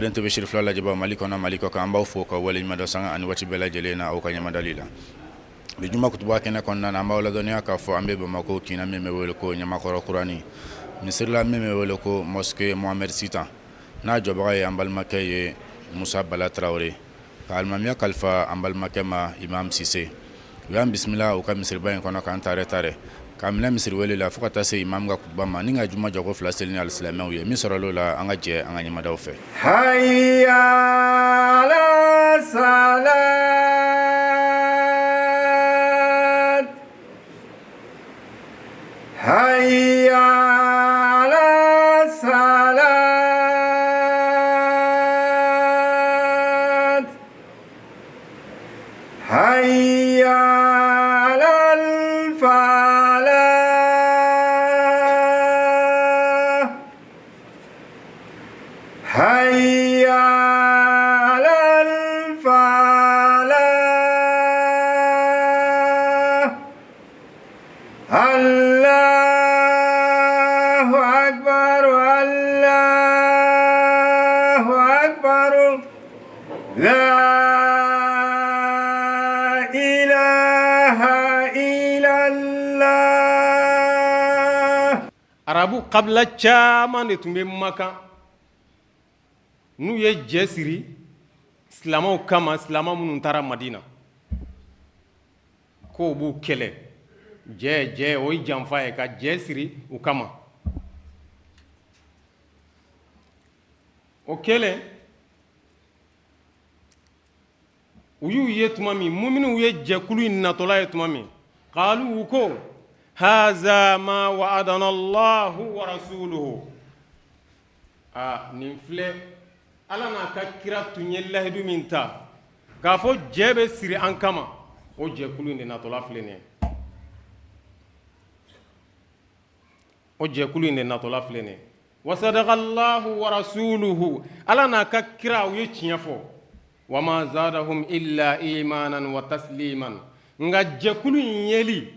Den TV sirifila lajɛbaa Mali kɔnɔ Mali kɔ kan an b'aw fo ka waleɲuman dɔn sanga ani waati bɛɛ lajɛlen na aw ka ɲɛmadali la bi juma kutuba kɛnɛ kɔnɔna na an b'aw ladɔnniya k'a fɔ an bɛ Bamakɔ kin na min bɛ wele ko Ɲamakɔrɔ kurani misiri la min bɛ wele ko mosquée Mohamed Sitan n'a jɔbaga ye an balimakɛ ye Musa Bala Tarawele ka alimamiya kalifa an balimakɛ ma Imam Sise u y'an bisimila u ka misiriba in kɔnɔ k'an taarɛ taarɛ k'a minɛ misiri wele la fo ka taa se imam ka kutuba ma ni ka juma jɔko fila seli ni alisilamɛw ye min sɔrɔla o la an ka jɛ an ka ɲɛmadaw fɛ. Hayya ala salat hayya ala salat hayya ala falah hayya ala falah Allahu akbar Allahu akbar la ilaha illallah. Arabu kabila caman de tun bɛ Makan n'u ye jɛ siri silamɛw kama silamɛ minnu taara Madina k'o b'u kɛlɛ jɛ jɛ o ye janfa ye ka jɛ siri u kama o kɛlen u y'u ye tuma min muminiw ye jɛkulu in natɔla ye tuma min qalu u ko haza ma wa'adana allahu wa rasuluhu a nin filɛ ala n'a ka kira tun ye lahidu min ta k'a fɔ jɛ bɛ siri an kama o jɛkulu in de natɔla filɛ nin ye o jɛkulu in de natɔla filɛ nin ye wa sadaqallahu wa rasuluhu ala n'a ka kira u ye tiɲɛ fɔ wa ma zadahum illa imanan wa tasliman nka jɛkulu in yeli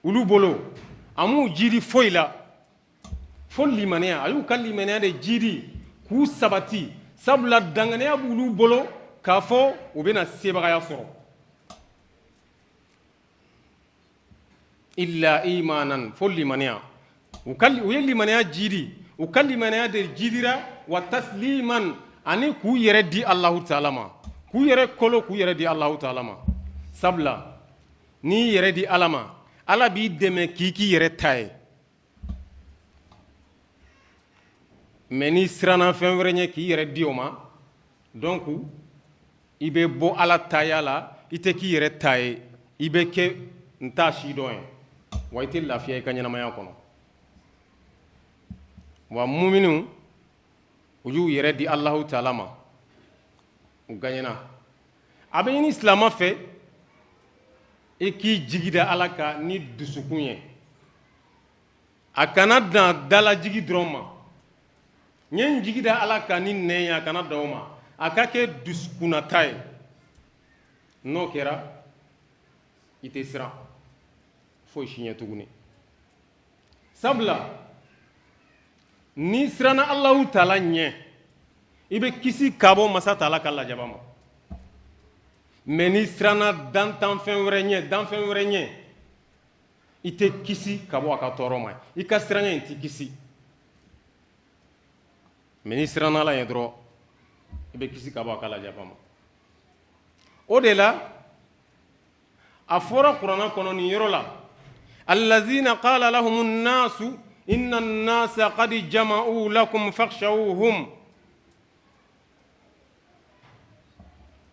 olu bolo a m'u jidi foyi la fo limaniya a y'u ka limaniya de jidi k'u sabati sabula danganiya b'olu bolo k'a fɔ u bɛna sebagaya sɔrɔ illa imanan fo limaniya u ye limaniya jidi u ka limaniya de jidira wa tasliman ani k'u yɛrɛ di Alahu taala ma k'u yɛrɛ kolo k'u yɛrɛ di Alahu taala ma sabula n'i yɛrɛ di Ala ma Ala b'i dɛmɛ k'i k'i yɛrɛ ta ye mais n'i siranna fɛn wɛrɛ ɲɛ k'i yɛrɛ di o ma donc i bɛ bɔ ala taya la i tɛ k'i yɛrɛ ta ye i bɛ kɛ n t'a si dɔn ye wa i tɛ lafiya i ka ɲɛnamaya kɔnɔ wa muminiw u y'u yɛrɛ di alahu taala ma u gaɲɛna a bɛ ɲini silamɛ fɛ i k'i jigi da ala kan ni dusukun ye a kana dan dalajigi dɔrɔn ma n ye n jigi da ala kan ni nɛn ye a kana dan o ma a ka kɛ dusukunnata ye n'o kɛra i tɛ siran foyi si ɲɛ tuguni sabula n'i siranna alahu taala ɲɛ i bɛ kisi ka bɔ masa taala ka lajaba ma mais n'i siranna dantanfɛn wɛrɛ ɲɛ danfɛn wɛrɛ ɲɛ i tɛ kisi ka bɔ a ka tɔɔrɔ ma i ka siranya in t'i kisi mais n'i siranna ala ɲɛ dɔrɔn i bɛ kisi ka bɔ a ka lajaba ma o de la a fɔra kuranna kɔnɔ nin yɔrɔ la allazina qala lahum nnasu inna nnasa qad jama'u lakum fakhshawhum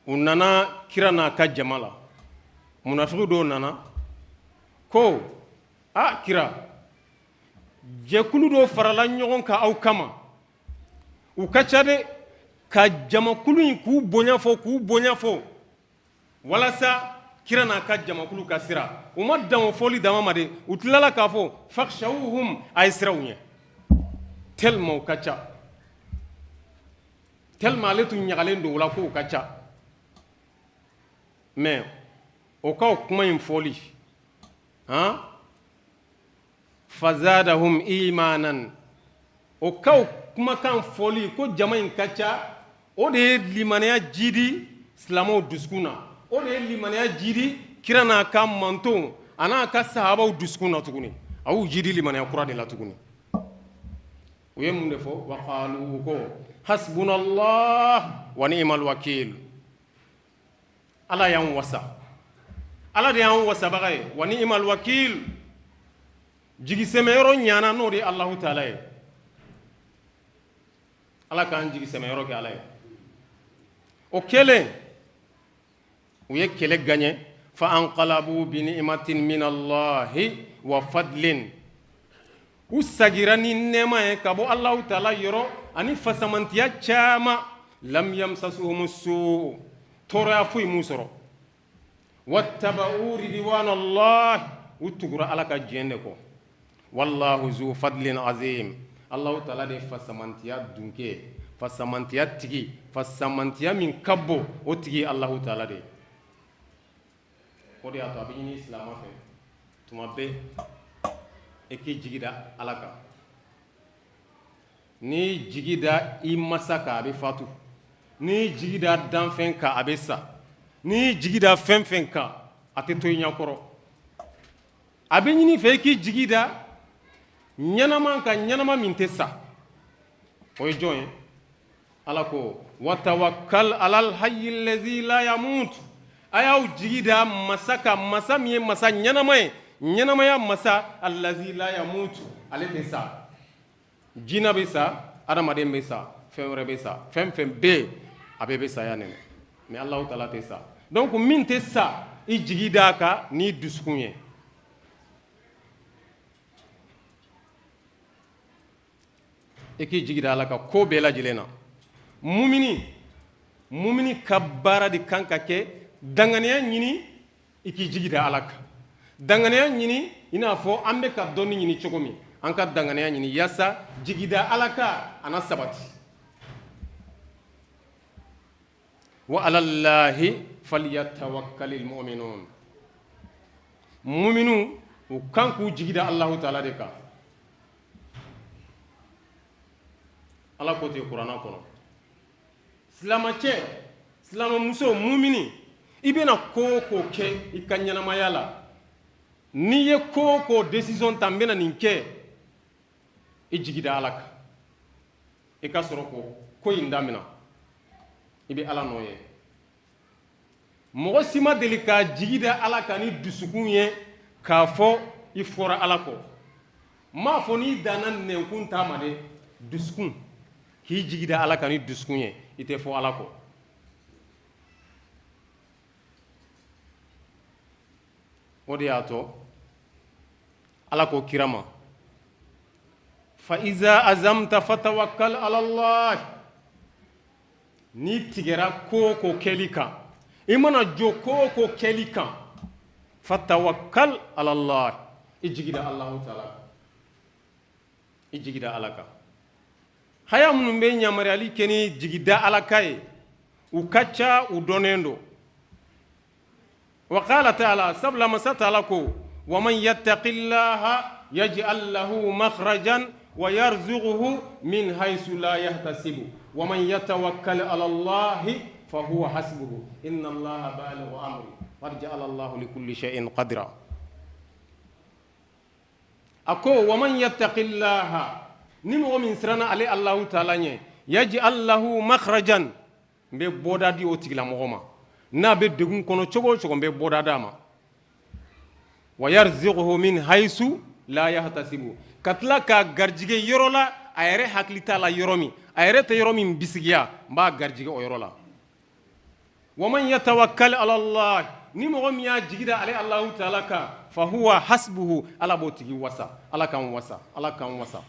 u nana kira n'a ka jama la munafiki dɔw nana ko a kira jɛkulu dɔw farala ɲɔgɔn kan aw kama u ka ca dɛ ka jamakulu in k'u bonya fɔ k'u bonya fɔ walasa kira n'a ka jamakulu ka siran u ma dan o fɔli dama ma dɛ u tilala k'a fɔ fakhshawhum a ye siran u ɲɛ tellement u ka ca tellement ale tun ɲagalen don o la k'o ka ca mais o ka o kuma in fɔli han fazadahum imanan o ka o Kumakan fɔli ko jama in ka ca, o de ye limaniya jidi silamɛw dusukun na, o de ye limaniya jidi kira n'a ka mantonw a n'a ka sahabaw dusukun na tuguni. A y'u jidi limaniya kura de la tuguni. U ye mun de fɔ? Waqalu, ko hasbunallah wa ni'mal wakil. Ala y'an wasa, Ala de y'an wasabaga ye. Wa ni'mal wakil, jigisɛmɛyɔrɔ ɲana n'o de ye Alahu taala ye. Ala k'an jigisɛmɛyɔrɔ kɛ Ala ye. O kɛlen, u ye kɛlɛ gaɲɛ. Fa anqalabu bi ni'matin min Allahi wa fadlin, u sagira ni nɛɛma ye ka bɔ Alahu taala yɔrɔ ani fasamantiya caman. Lam yamsasuhum su, tɔɔrɔya foyi m'u sɔrɔ. Wattaba'u ridwanallah, u tugura Ala ka diɲɛ de kɔ. Wallahu zu fadlin azim, Alahu taala de fasamantiya dunke, fasamantiya tigi, fasamantiya min ka bon, o tigi Alahu taala de ye. O de y'a to a bɛ ɲini silamɛ fɛ tuma bɛɛ i k'i jigi da Ala kan. N'i jigi da i masa kan, a bɛ fatu. N'i jigi da danfɛn kan, a bɛ sa. N'i jigi da fɛn fɛn kan, a tɛ to i ɲɛkɔrɔ. A bɛ ɲini fɛ i k'i jigi da ɲɛnama kan, ɲɛnama min tɛ sa. O ye jɔn ye? Ala ko watawakkal alal hayyi allazi la yamut, a y'aw jigi da masa kan, masa min ye masa ɲɛnama ye, ɲɛnamaya masa, allazi la yamut, ale tɛ sa. Jinɛ bɛ sa, adamaden bɛ sa, fɛn wɛrɛ bɛ sa, fɛn fɛn bɛ yen, a bɛɛ bɛ saya nɛnɛ, mais Alahu taala tɛ sa. Donc min tɛ sa, i jigi da a kan n'i dusukun ye. I k'i jigi da Ala kan ko bɛɛ lajɛlen na. Mumini ka baara de kan ka kɛ danganiya ɲini, i k'i jigi da Ala kan, danganiya ɲini i n'a fɔ an bɛ ka dɔnni ɲini cogo min, an ka danganiya ɲini yaasa jigida Ala kan a na sabati. Wa alallahi falyatawakkalil mu'minun, muminu u kan k'u jigi da Alahu taala de kan. Ala ko ten kuranna kɔnɔ. Silamɛcɛ, silamɛmuso, mumini, i bɛna ko o ko kɛ i ka ɲɛnamaya la, n'i ye ko o ko décision ta, n bɛna nin kɛ, i jigi da Ala kan, i ka sɔrɔ k'o ko in damina, i bɛ Ala nɔ ye. Mɔgɔ si ma deli k'a jigi da Ala kan ni dusukun ye k'a fɔ i fɔra Ala kɔ. N m'a fɔ n'i danna nɛnkun ta ma dɛ, dusukun, k'i jigi da Ala kan ni dusukun ye, i tɛ fɔ Ala kɔ. O de y'a to Ala ko kira ma, fa iza azamta fatawakkal ala Allah, n'i tigɛra ko o ko kɛli kan, i mana jɔ ko o ko kɛli kan, fatawakkal ala Allah, i jigi da Alahu taala kan, i jigi da Ala kan. Haya minnu bɛ yamaruyali kɛ ni jigi da Ala kan ye, u ka ca, u dɔnnen don. Wa qala taala, sabula masa taala ko wa man yattaqillaha yaj'al lahu makhrajan wa yarzuquhu min haythu la yahtasibu wa man yatawakkal ala Allahi fa huwa hasbuhu inna Allaha balighu amri qad ja'ala Allahu li kulli shay'in qadra. A ko wa man yattaqillaha, ni mɔgɔ min siranna ale Allahu taala ɲɛ, yaj'al lahu makhrajan, n bɛ bɔda di o tigilamɔgɔ ma. N'a bɛ degun kɔnɔ cogo o cogo, n bɛ bɔda d'a ma. Wa yarzuquhu min haythu la yahtasibu, ka tila k'a garijɛgɛ yɔrɔ la a yɛrɛ hakili t'a la yɔrɔ min, a yɛrɛ tɛ yɔrɔ min bisigiya, n b'a garijɛgɛ o yɔrɔ la. Wa man yatawakkal ala Allah, ni mɔgɔ min y'a jigi da ale Allahu taala kan, fa huwa hasbuhu, Ala b'o tigi wasa. Ala k'an wasa, Ala k'an wasa.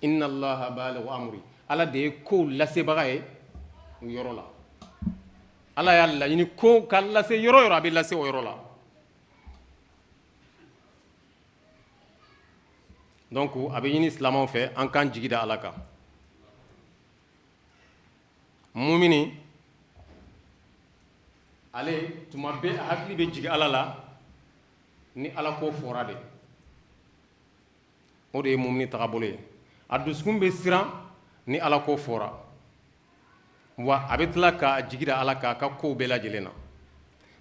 Inna Allaha balighu amri, Ala de ye kow lasebaga ye u yɔrɔ la. Ala y'a laɲini ko ka lase yɔrɔ yɔrɔ, a bɛ lase o yɔrɔ la. Donc a bɛ ɲini silamɛw fɛ an k'an jigi da Ala kan. Mumini ale tuma bɛɛ a hakili bɛ jigin Ala la ni Ala ko fɔra de. O de ye mumini tagabolo ye. A dusukun bɛ siran ni Ala ko fɔra, wa a bɛ tila k'a jigi da Ala kan a ka kow bɛɛ lajɛlen na.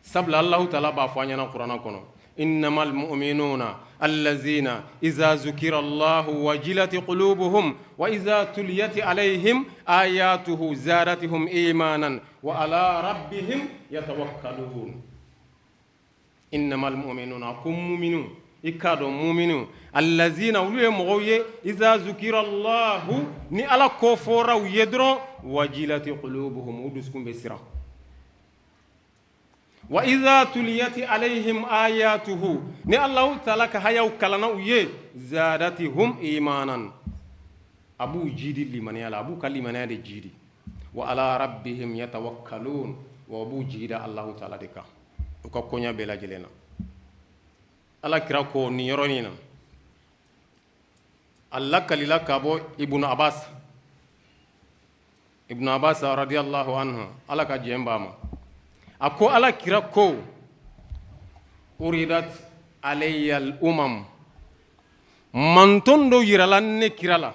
Sabula Alahu taala b'a fɔ an ɲɛna kuranɛ kɔnɔ, innamal mu'minuna allazina iza zukira Allahu wajilati qulubuhum wa iza tuliyati alayhim ayatuhu zadatihum imanan wa ala rabbihim yatawakkalun. Innamal mu'minuna, ko muminu, i k'a dɔn muminu, allazina, olu ye mɔgɔw ye, iza zukira Allahu, ni Ala ko fɔra u ye dɔrɔn, wajilati qulubuhum, u dusukun bɛ siran, wa iza tuliyati alayhim ayatuhu, ni Allahu taala ka hayaw kalanna u ye, zadatihum imanan, a b'u jidi limaniya la, a b'u ka limaniya de jidi, wa ala rabbihim yatawakkalun, wa b'u jigi da Allahu taala de kan u ka koɲa bɛɛ lajɛlen na. Ala kira ko nin yɔrɔnin na, a lakalila ka bɔ Ibnu Abbas, Ibnu Abbas radiyallahu anhu, Ala ka jɛn b'a ma, a ko Ala kira ko uridat alayya al umam, manton dɔ yirala ne kira la,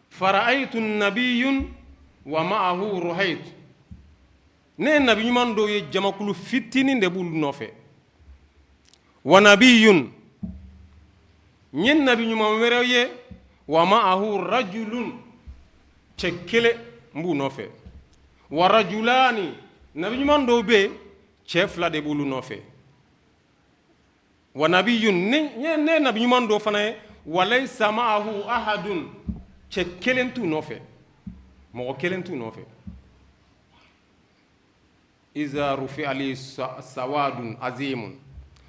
fara'aytu nabiyun wa ma'ahu ruhayt, ne ye nabi ɲuman dɔw ye jamakulu fitinin de b'olu nɔfɛ, wa nabiyun, n ye nabi ɲuman wɛrɛ ye, wa ma'ahu rajulun, cɛ kelen n b'u nɔfɛ, wa rajulani, nabi ɲuman dɔw bɛ yen cɛ fila de b'olu nɔfɛ, wa nabiyun, ne ye nabi ɲuman dɔ fana ye, wa laysa ma'ahu ahadun, cɛ kelen t'u nɔfɛ, mɔgɔ kelen t'u nɔfɛ. Iza rufi'a li sawadun azimun,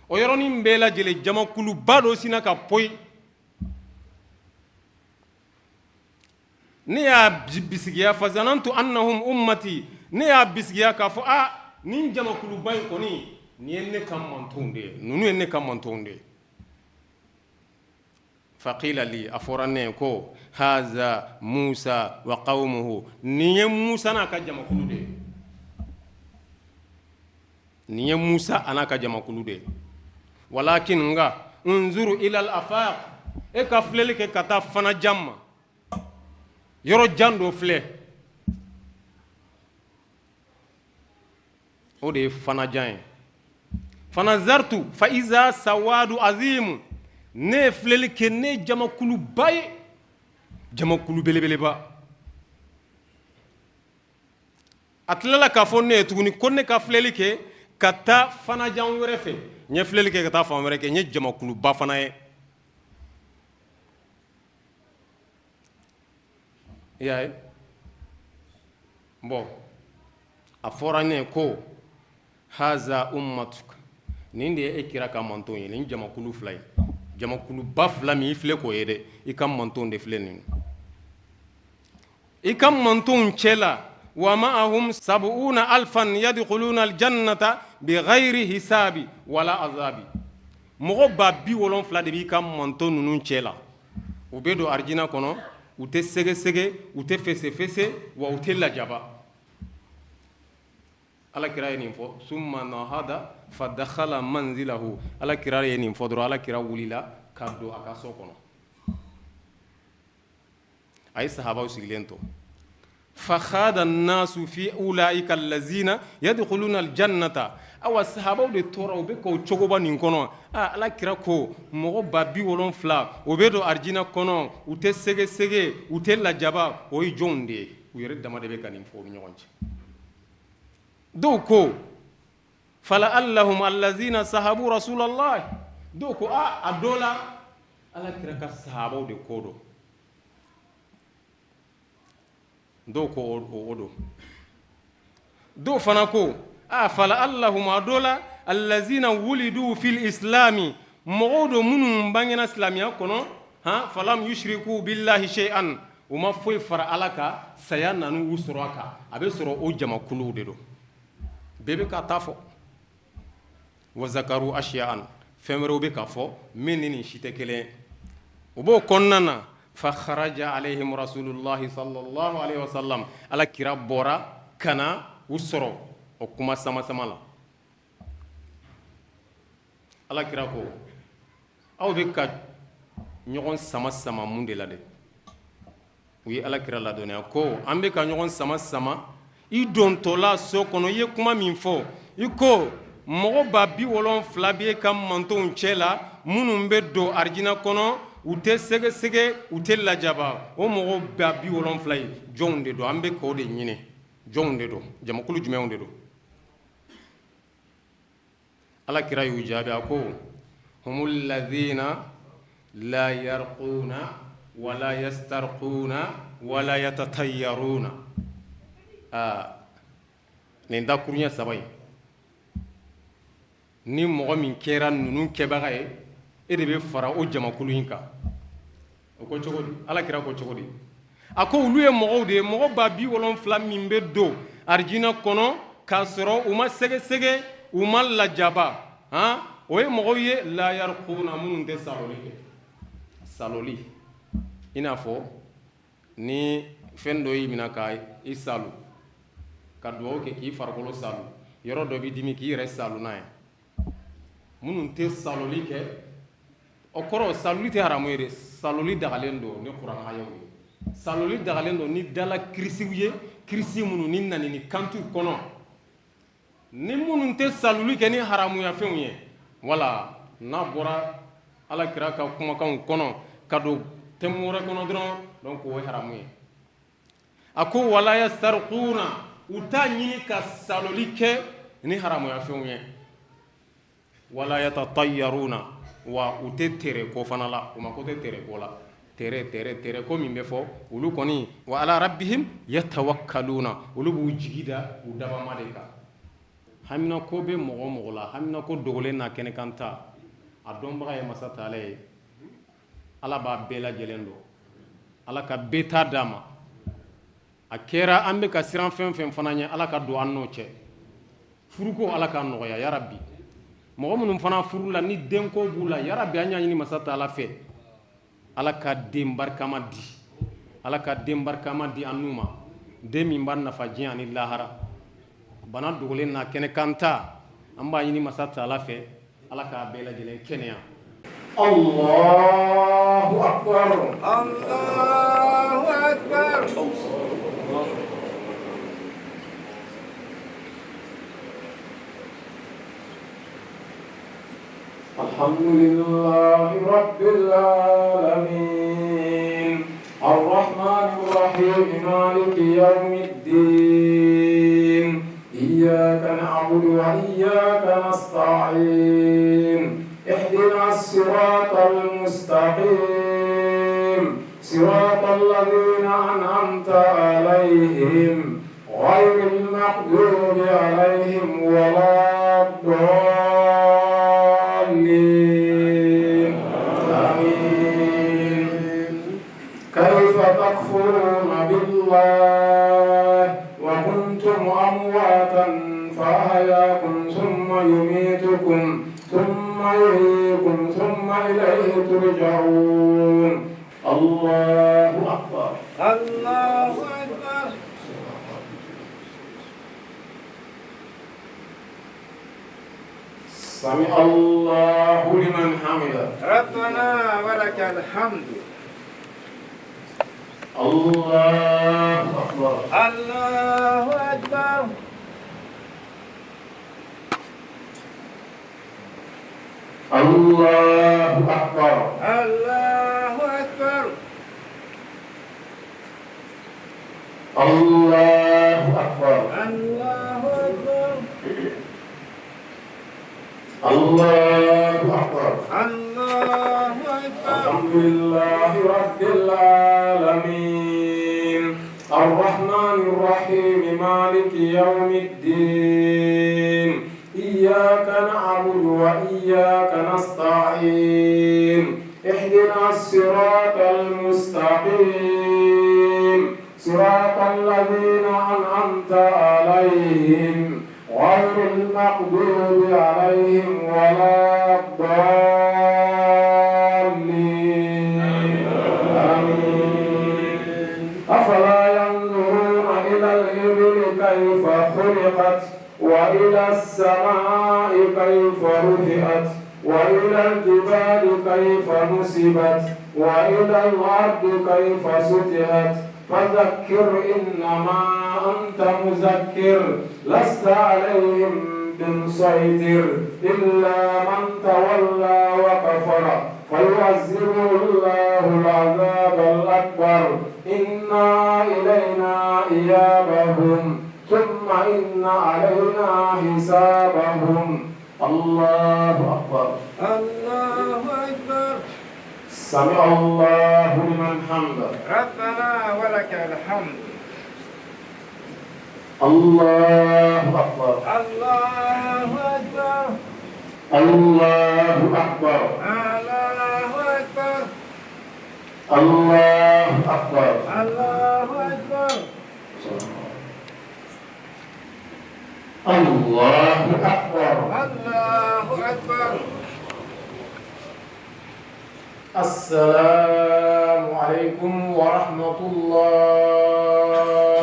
o yɔrɔnin bɛɛ lajɛlen jamakuluba dɔ sinna ka poyi. Ne y'a bisigiya, fazanantu annahum ummati, ne y'a bisigiya k'a fɔ a nin jamakuluba in kɔni nin ye ne ka mantonw de ye, ninnu ye ne ka mantonw de ye. Faqila li, a fɔra ne ye ko haza Musa wa qawmuhu, nin ye Musa n'a ka jamakulu de ye, nin ye Musa a n'a ka jamakulu de ye. Walakin, nka, unzuru ilal afaq, e ka filɛli kɛ ka taa fana jan ma, yɔrɔ jan dɔ filɛ, o de ye fanajan ye. Fanazartu fa iza sawadu azimu, ne ye filɛli kɛ, ne ye jamakuluba ye, jamakulu belebeleba. A tilala k'a fɔ ne ye tuguni ko ne ka filɛli kɛ ka taa fanajan wɛrɛ fɛ, n ye filɛli kɛ ka taa fan wɛrɛ kɛ, n ye jamakuluba fana ye. I y'a ye, bon, a fɔra ne ye ko haza ummatuka, nin de ye e kira ka manton ye, nin jamakulu fila ye, jamakuluba fila min i filɛ k'o ye dɛ, i ka manton de filɛ nin i ka mantonw cɛ la, wa ma'ahum sab'una alfan yadkhuluna aljannata bighayri hisabi wala azabi, mɔgɔ 70,000 de b'i ka manton ninnu cɛ la, u bɛ don arijina kɔnɔ, u tɛ sɛgɛsɛgɛ, u tɛ fɛsɛfɛsɛ, wa u tɛ lajaba. Ala kira ye nin fɔ, summa nahada fa dakhala manzilahu, ala kira ye nin fɔ dɔrɔn, ala kira wulila ka don a ka so kɔnɔ, a ye sahabaw sigilen to. Fa khada nasu fi ulaika allazina yadkhuluna aljannata, awa sahabaw de tora u bɛ k'o cogoba nin kɔnɔ. Aa, ala kira ko mɔgɔ 70,000 o bɛ don arijina kɔnɔ, u tɛ sɛgɛsɛgɛ, u tɛ lajaba, o ye jɔnw de ye? U yɛrɛ dama de bɛ ka nin fɔ u ni ɲɔgɔn cɛ. Dɔw ko fala'allahum allazina sahabu rasulallah, dɔw ko a a dɔ la ala kira ka sahabaw de ko don, dɔw ko o don. Dɔw fana ko a fala'allahum, a dɔ la allazina wulidu fil islami, mɔgɔw don minnu bangena silamɛya kɔnɔ, han, falam yushriku billahi shay'an, u ma foyi fara ala kan, saya nan'u sɔrɔ a kan, a bɛ sɔrɔ o jamakuluw de don. Bɛɛ bɛ ka taa fɔ wa zakaru ashiya'an, fɛn wɛrɛw bɛ ka fɔ min ni nin si tɛ kelen ye. O b'o kɔnɔna na, fa kharaja alayhim rasulullahi sallallahu alayhi wa sallam, ala kira bɔra ka na u sɔrɔ o kuma sama sama la. Ala kira ko aw bɛ ka ɲɔgɔn sama sama mun de la dɛ u ye ala kira ladɔnniya ko an bɛ ka ɲɔgɔn sama sama i dontɔla so kɔnɔ i ye kuma min fɔ i ko mɔgɔ 70,000 b'e ka mantonw cɛ la minnu bɛ don arijina kɔnɔ u tɛ sɛgɛsɛgɛ u tɛ lajaba o mɔgɔ 70,000 ye jɔnw de don an bɛ k'o de ɲini jɔnw de don jamakulu jumɛnw de don ala kira y'u jaabi a ko humul ladhina la yarquna wala yastarquna wala yatatayyaruna aa nin dakuruɲɛ saba in ni mɔgɔ min kɛra ninnu kɛbaga ye e de bɛ fara o jamakulu in kan o ko cogo di ala kira ko cogo di a ko olu ye mɔgɔw de ye mɔgɔ 70,000 min bɛ don arijina kɔnɔ k'a sɔrɔ u ma sɛgɛsɛgɛ u ma lajaba han o ye mɔgɔw ye la yarquna minnu tɛ saloli kɛ saloli i n'a fɔ ni fɛn dɔ y'i minɛ ka i salu ka dugawu kɛ k'i farikolo salu yɔrɔ dɔ b'i dimi k'i yɛrɛ salu n'a ye minnu tɛ saloli kɛ o kɔrɔ saloli tɛ haramu ye dɛ saloli dagalen don ni kuranɛ ayaw ye saloli dagalen don ni dala kirisiw ye kirisi minnu ni nani ni kantu kɔnɔ ni minnu tɛ saloli kɛ ni haramuyafɛnw ye wala n'a bɔra ala kira ka kumakanw kɔnɔ ka don thème wɛrɛ kɔnɔ dɔrɔn donc o ye haramu ye a ko wala yastarquna u t'a ɲini ka saloli kɛ ni haramuyafɛnw ye wala yatatayyaruna wa u tɛ tere ko fana la u mako tɛ tere ko la tere tere tere ko min bɛ fɔ olu kɔni wa ala rabbihim yatawakkaluna olu b'u jigi da u dabama de kan haminako bɛ mɔgɔ o mɔgɔ la haminako dogolen n'a kɛnɛkan ta a dɔnbaga ye masa taala ye ala b'a bɛɛ lajɛlen dɔn ala ka bɛɛ ta d'a ma a kɛra an bɛ ka siran fɛn fɛn fana ɲɛ ala ka don an n'o cɛ furuko ala k'a nɔgɔya yarabi mɔgɔ minnu fana furu la ni denko b'u la yarabi an y'a ɲini masa taala fɛ ala ka den barikama di ala ka den barikama di an n'u ma den min b'a nafa diɲɛ ani lahara bana dogolen n'a kɛnɛkan ta an b'a ɲini masa taala fɛ ala k'a bɛɛ lajɛlen kɛnɛya Allahu akbar Allahu akbar Alhamdulillahi rabbil alamin Arrahmanir rahim maliki yawmiddin Iyyaka na'budu wa iyyaka nasta'in اهدنا الصراط المستقيم صراط الذين أنعمت عليهم غير المغضوب عليهم ولا الضالين آمين كيف تكفرون بالله وكنتم أمواتا فأحياكم ثم يميتكم ثم يحييكم ثم إليه ترجعون الله أكبر الله أكبر سمع الله لمن حمده ربنا ولك الحمد الله أكبر الله أكبر الله أكبر الله أكبر الله أكبر الله أكبر الله أكبر الله أكبر الحمد لله رب العالمين الرحمن الرحيم مالك يوم الدين إياك نعبد وإياك نستعين اهدنا الصراط المستقيم صراط الذين أنعمت عليهم غير المغضوب عليهم ولا الضالين آمين أفلا ينظرون إلى الإبل كيف خلقت وإلى السماء كيف رفعت وإلى الجبال كيف نصبت وإلى الأرض كيف سطحت فذكر إنما أنت مذكر لست عليهم بمسيطر إلا من تولى وكفر فيعذبه الله العذاب الأكبر إنا إلينا إيابهم ثم إن علينا حسابهم الله أكبر الله أكبر سمع الله لمن حمده ربنا ولك الحمد الله أكبر الله أكبر الله أكبر الله أكبر الله أكبر الله أكبر الله أكبر الله أكبر السلام عليكم ورحمة الله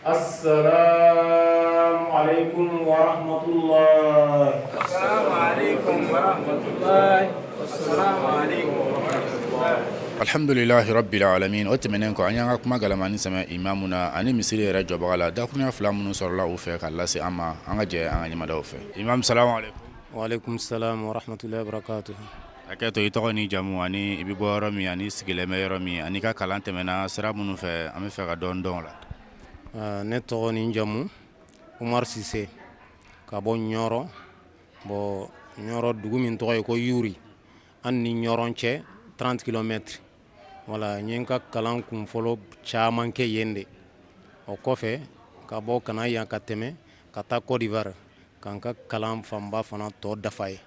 السلام عليكم ورحمة الله السلام عليكم ورحمة الله السلام عليكم ورحمة الله Alhamdulilahi rabbil alamin. O tɛmɛnen kɔ, an y'an ka kuma galamani sɛmɛ imamu na ani misiri yɛrɛ jɔbaga la. Dakurunya fila minnu sɔrɔla u fɛ ka lase an ma, an ka jɛ an ka ɲɛmadaw fɛ. Imam, salamu alaikum. Waaleykum salam wa rahmatullahi wa barakatuh. Hakɛ to, i tɔgɔ ni jamu ani i bɛ bɔ yɔrɔ min ani sigilen bɛ yɔrɔ min ani ka kalan tɛmɛna sira minnu fɛ, an bɛ fɛ ka dɔɔni dɔn o la. Ne tɔgɔ ni jamu Umar Sise, ka bɔ Ɲɔrɔ. Bon, Ɲɔrɔ dugu min tɔgɔ ye ko Yuri, an ni Ɲɔrɔn cɛ 30 km. Voilà, n ye n ka kalan kun fɔlɔ caman kɛ yen de. O kɔfɛ, ka bɔ ka na yan, ka tɛmɛ ka taa Côte d'Ivoire, ka n ka kalan fanba fana tɔ dafa ye.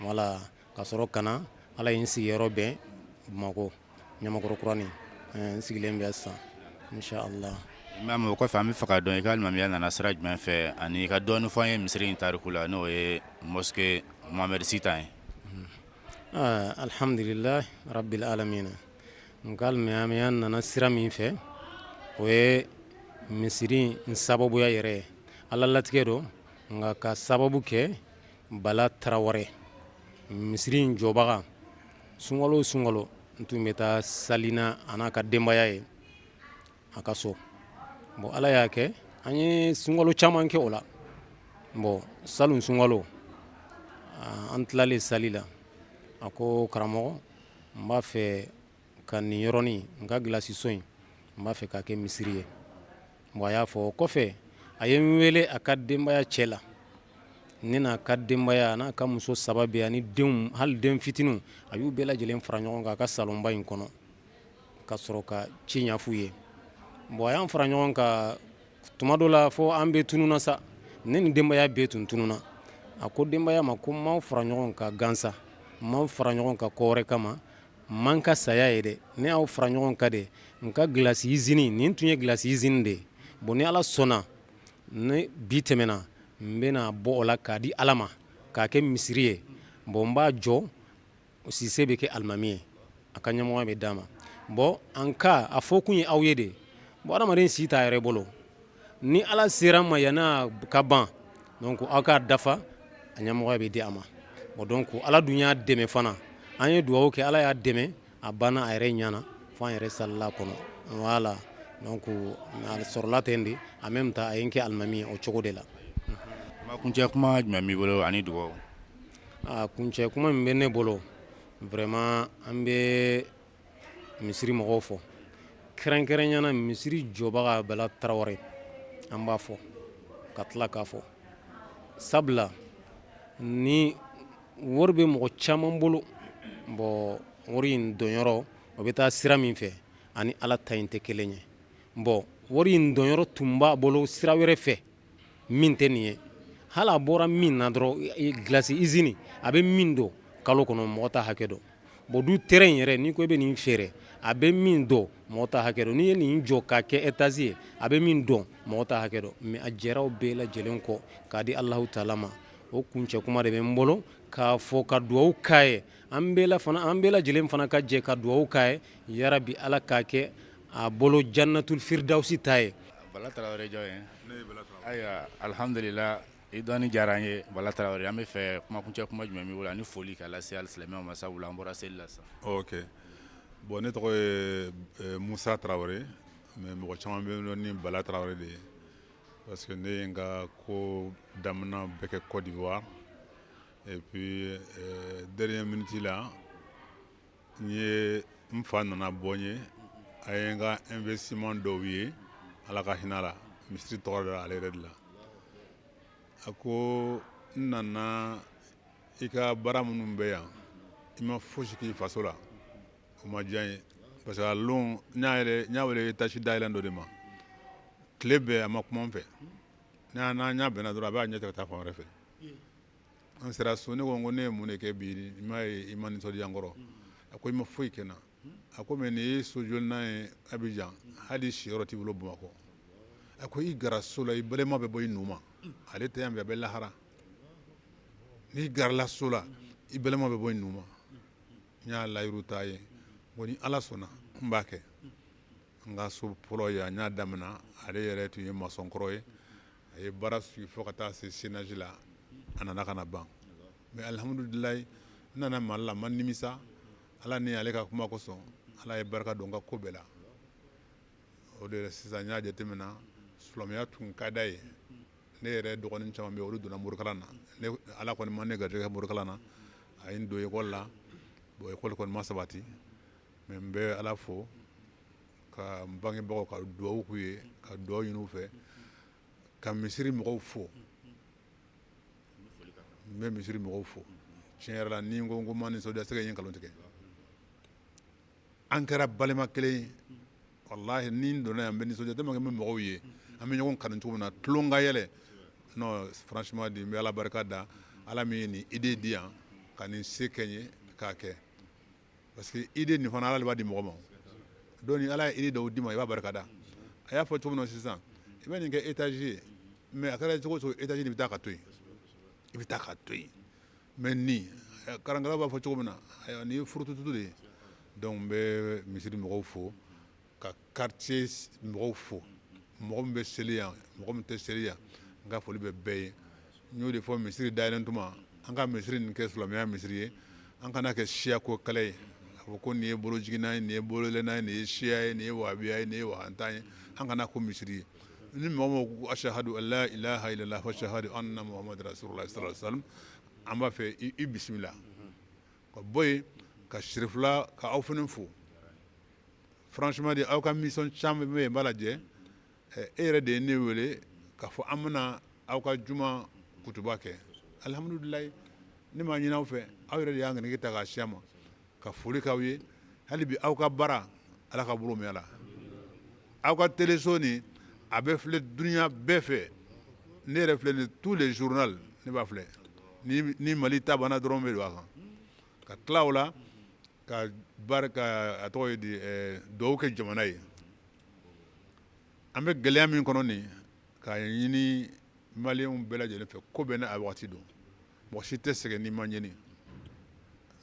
Voilà, ka sɔrɔ ka na, Ala ye n sigiyɔrɔ bɛn Bamakɔ Ɲamakɔrɔ Kurani. N sigilen bɛ sisan, inshallah. Imam, o kɔfɛ, an bɛ fɛ ka dɔn i ka alimamiya nana sira jumɛn fɛ ani i ka dɔɔni fɔ an ye misiri in tariku la, n'o ye mosquée Mohamed Sitan ye. Ah, alhamdulillah rabbil alamin. N ka alimamiya nana sira min fɛ, o ye misiri n sababuya yɛrɛ ye. Ala latigɛ don, nka ka sababu kɛ Bala Tarawele, misiri in jɔbaga. Sunkalo o sunkalo, n tun bɛ taa salina a n'a ka denbaya ye a ka so. Bon, Ala y'a kɛ an ye sunkalo caman kɛ o la. Bon, salon sunkalo, an tilalen sali la, a ko: "Karamɔgɔ, n b'a fɛ ka nin yɔrɔnin, n ka gilasiso in, n b'a fɛ k'a kɛ misiri ye." Bon, a y'a fɔ o kɔfɛ, a ye n wele a ka denbaya cɛ la. Ne n'a ka denbaya, a n'a ka muso saba bɛ ani denw, hali den fitininw, a y'u bɛɛ lajɛlen fara ɲɔgɔn kan a ka salonba in kɔnɔ, ka sɔrɔ ka ci ɲɛf'u ye. Bon, a y'an fara ɲɔgɔn kan tuma dɔ la fo an bɛɛ tununa sa. Ne ni denbaya bɛɛ tun tununa. A ko denbaya ma ko: "M'aw fara ɲɔgɔn kan gansa, m'aw fara ɲɔgɔn kan ko wɛrɛ kama, man ka saya ye dɛ. Ne y'aw fara ɲɔgɔn kan de, n ka gilasi usine nin tun ye gilasi usine de ye. Bon, ni Ala sɔnna, ni bi tɛmɛna, n bɛna bɔ o la k'a di Ala ma, k'a kɛ misiri ye. Bon, n b'a jɔ, Sise bɛ kɛ alimami ye, a ka ɲɛmɔgɔya bɛ d'a ma. Bon, an ka a fɔ kun ye aw ye de. Bon, adamaden si t'a yɛrɛ bolo. Ni Ala sera ma yan'a ka ban, donc aw k'a dafa, a ɲɛmɔgɔya bɛ di a ma." Bon, donc Ala dun y'a dɛmɛ fana. An ye dugawu kɛ, Ala y'a dɛmɛ, a banna a yɛrɛ ɲɛna fo an yɛrɛ salila kɔnɔ. Voilà, donc a sɔrɔla ten de. En même temps, a ye n kɛ alimami ye o cogo de la. Kuma kuncɛ kuma jumɛn b'i bolo ani dugawu? A kuncɛ kuma min bɛ ne bolo, vraiment, an bɛ misiri mɔgɔw fɔ, kɛrɛnkɛrɛnyana misiri jɔbaga Bala Tarawele. An b'a fɔ ka tila k'a fɔ, sabula ni wari bɛ mɔgɔ caman bolo, bon, wari in donyɔrɔ, o bɛ taa sira min fɛ, ani Ala ta in tɛ kelen ye. Bon, wari in donyɔrɔ tun b'a bolo sira wɛrɛ fɛ min tɛ nin ye. Hali a bɔra min na dɔrɔn, gilasi usine, a bɛ min don kalo kɔnɔ, mɔgɔ ta hakɛ dɔn. Bon, du terrain in yɛrɛ, n'i ko i bɛ nin feere, a bɛ min dɔn, mɔgɔ ta hakɛ dɔn. N'i ye nin jɔ k'a kɛ étage ye, a bɛ min dɔn, mɔgɔ ta hakɛ dɔn. Mais a jɛra o bɛɛ lajɛlen kɔ k'a di Alahu taala ma. O kuncɛ kuma de bɛ n bolo k'a fɔ, ka dugawu k'a ye. An bɛɛ la fana, an bɛɛ lajɛlen fana ka jɛ ka dugawu k'a ye. Yarabi, Ala k'a kɛ a bolo jannatul firdausi ta ye. Bala Tarawele, jɔn ye? Ayiwa, alhamdulila, i dɔnni diyara an ye. Bala Tarawele, an bɛ fɛ kuma kuncɛ kuma jumɛn b'i bolo ani foli ka lase hali silamɛw ma, sabula an bɔra seli la sisan? Ok. Bon, ne tɔgɔ ye Musa Tarawele, mais mɔgɔ caman bɛ dɔn ni Bala Tarawele de ye, parce que ne ye n ka ko daminɛ bɛɛ kɛ Côte d'Ivoire. Et puis dernière minute la, n ye n fa nana bɔ n ye, a ye n ka investissement dɔw ye. Ala ka hinɛ la, misiri tɔgɔ da ale yɛrɛ de la. A ko n nana i ka baara minnu bɛ yan, i ma fosi k'i faso la, o ma diya n ye, parce que a lon n y'a yɛrɛ n y'a wele étage dayɛlɛn dɔ de ma. Tile bɛɛ a ma kuma n fɛ. N'a ɲa bɛnna dɔrɔn, a b'a ɲɛ ta ka taa fan wɛrɛ fɛ. An sera so, ne ko n ko ne ye mun de kɛ bi? I m'a ye i ma nisɔndiya n kɔrɔ. A ko i ma foyi kɛ n na. A ko mais nin ye so jolinan ye Abidjan, hali siyɔrɔ t'i bolo Bamakɔ. A ko i gara so la, i balima bɛ bɔ i nu ma. Ale tɛ yan bi, a bɛ lahara. N'i garala so la, i balima bɛ bɔ i nu ma. N y'a layiru ta ye ko ni Ala sɔnna, n b'a kɛ. N ka so fɔlɔ ye, n y'a daminɛ. Ale yɛrɛ tun ye maçon kɔrɔ ye, a ye baara suivi fo ka taa se chaînage la, a nana ka na ban. Mais alihamudulilayi, n nana Mali la, n ma nimisa. Ala ni ale ka kuma kosɔn, Ala ye barika don n ka ko bɛɛ la. O de la sisan n y'a jateminɛ, silamɛya tun ka d'a ye. Ne yɛrɛ dɔgɔnin caman bɛ yen, olu donna morikalan na. Ne Ala kɔni ma ne garijɛgɛ morikalan na, a ye n don ekɔli la. Bon, ekɔli kɔni ma sabati, mais n bɛ Ala fo ka n bangebagaw ka dugawu k'u ye, ka dugawu ɲini u fɛ, ka misiri mɔgɔw fo. N bɛ misiri mɔgɔw fo tiɲɛ yɛrɛ la. Ni n ko n ko ma nisɔndiya, se ka n ye nkalon tigɛ. An kɛra balima kelen ye walahi. Ni n donna yan, n bɛ nisɔndiya tellement que n bɛ mɔgɔw ye, an bɛ ɲɔgɔn kanu cogo min na, tulon ka yɛlɛ. Non, franchement dit, n bɛ Ala barika da, Ala min ye nin idée di yan ka nin se kɛ n ye k'a kɛ, parce que idée nin fana, Ala de b'a di mɔgɔ ma. Donc ni Ala ye idée dɔw d'i ma, i b'a barika da. A y'a fɔ cogo min na sisan, i bɛ nin kɛ étage ye, mais a kɛra cogo o cogo, étage nin bɛ taa ka to yen, i bɛ taa ka to yen. Mais nin karankala b'a fɔ cogo min na, ayiwa, nin ye furututu de ye. Donc n bɛ misiri mɔgɔw fo, ka quartier mɔgɔw fo, mɔgɔ min bɛ seli yan, mɔgɔ min tɛ seli yan, n ka foli bɛ bɛɛ ye. N y'o de fɔ misiri dayɛlɛn tuma, an ka misiri nin kɛ silamɛya misiri ye, an kana kɛ siya ko kɛlɛ ye, a fɔ ko nin ye bolojiginna ye, nin ye bololenna ye, nin ye siya ye, nin ye wahabiya ye, nin ye wahantan ye. An kana ko misiri ye. Ni mɔgɔ mɔgɔ ko ashahadu an la ilaha illallah wa ashahadu anna muhammad rasulullah sallallahu alaihi wasallam, an b'a fɛ i bisimila ka bɔ yen ka sirifila ka aw fana fo. Franchement dit, aw ka mission caman bɛ yen, n b'a lajɛ. E yɛrɛ de ye ne wele k'a fɔ an bɛna aw ka juma kutuba kɛ. Alihamudulilayi, ne m'a ɲini aw fɛ, aw yɛrɛ de y'a ŋaniya ta k'a si ma ka foli k'aw ye. Hali bi aw ka baara, Ala ka bolo mɛn a la. Aw ka téléso nin, a bɛ filɛ dunuya bɛɛ fɛ. Ne yɛrɛ filɛ nin, tous les journal ne b'a filɛ. Ni Mali ta banna dɔrɔn, bɛ don a kan ka tila o la ka barika. A tɔgɔ ye di, dugawu kɛ jamana ye. An bɛ gɛlɛya min kɔnɔ nin, k'a ɲini maliyɛnw bɛɛ lajɛlen fɛ, ko bɛɛ n'a waati don. Mɔgɔ si tɛ sɛgɛn n'i ma ɲini.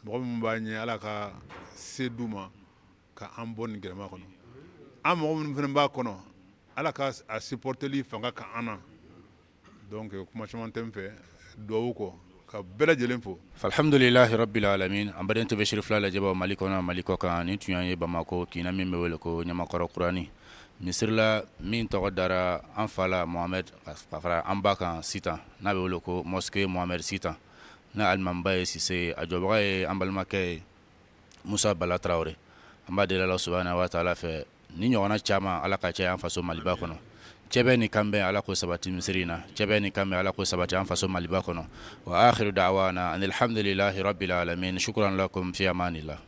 Mɔgɔ min b'a ɲɛ, Ala ka se d'u ma ka an bɔ nin gɛlɛma kɔnɔ. An mɔgɔ minnu fana b'a kɔnɔ, Ala ka a supporteli fanga ka an na. Donc kuma caman tɛ n fɛ dugawu kɔ, ka bɛɛ lajɛlen fo. Alhamdulilahi rabbil alamin. An baden TV Sirifila lajɛbaw Mali kɔnɔ, Mali kɔ kan, nin tun y'an ye Bamakɔ kin min bɛ wele ko Ɲamakɔrɔ Kurani, misiri la min tɔgɔ dara an fa la Mohamed ka fara an ba kan Sitan, n'a bɛ wele ko mosquée Mohamed Sitan, n'a alimamiba ye Sise ye, a jɔbaga ye an balimakɛ ye Musa Bala Tarawele. An b'a deli Ala subahana wa taala fɛ, ni ɲɔgɔnna caman, Ala ka caya an faso Maliba kɔnɔ. Cɛbɛn ni kanbɛn, Ala k'o sabati misiri in na. Cɛbɛn ni kanbɛn, Ala k'o sabati an faso Maliba kɔnɔ. Wa akhiru da'wana anil hamdulillahi rabbil alamin. Shukran lakum, fi amanillah.